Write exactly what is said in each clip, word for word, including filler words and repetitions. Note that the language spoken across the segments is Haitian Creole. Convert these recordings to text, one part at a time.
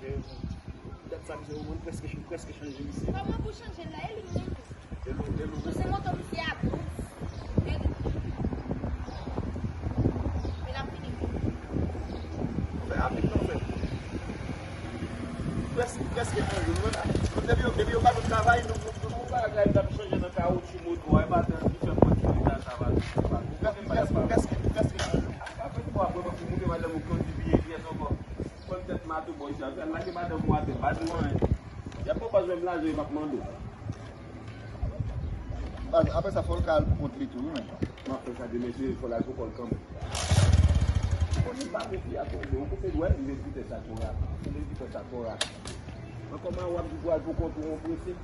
Dat sa, misye, mwen prèske, prèske chanje, misye. Kòman pou chanje l la? E li menm. E nou, e nou. Se moto misye a douz. E li. E l ap vini vit. Fè rapid non, frè. Prèske, prèske chanje. Nou, nou, depi yo, depi yo pa nou travay, nou, nou, nou, nou pa bagay, n ap chanje nan kawotchou moto a, e pa tan ki fè pòt ki ta sa va. Prèske, prèske, prèske chanje. Apre, pou apre, pou moute madanm ou kondi piye pyès ankò. Konn tèt mato bò isi a, lage madanm ou atè, pa di w anyen. Y ap pran baz menm lajan, yo p ap mande w. Baz, apre sa, fò l ka al pou kont li tou, wi, men. M ap fè sa demen, se fò l al pou kò l kanmenm. Konn li pa konfye a tonbe, ou konfye dwèt, li vin kite sa twò rapid. Li vin kite sa twò rapid. Men kòman w ap di pou al pou kont ou, ou prese?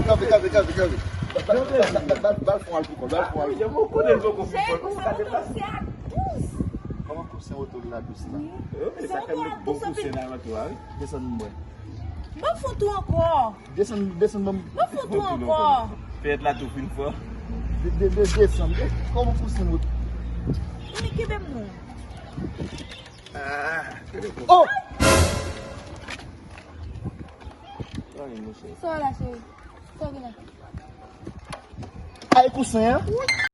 Kanpe, kanpe, kanpe, kanpe. Ba, ba, ba, ba, ba l fon al pou kò, ba l fon al pou kò. Cheri, ou se moto misye a dous. Kòman kousen oto la dous la? Wi. Se sa fè m met bon kousen nan moto a, wi. Desann mwen. Ban m fon tou ankò. Desann, desann ban m. Ban m fon tou ankò. Pèt la tou fin fò. De, de, de, desann. De, kòman pou se mot? Ou ni kenbe m non. Ah, oh! Sa w la, cheri? Sa w gen la? Ay, kousen an.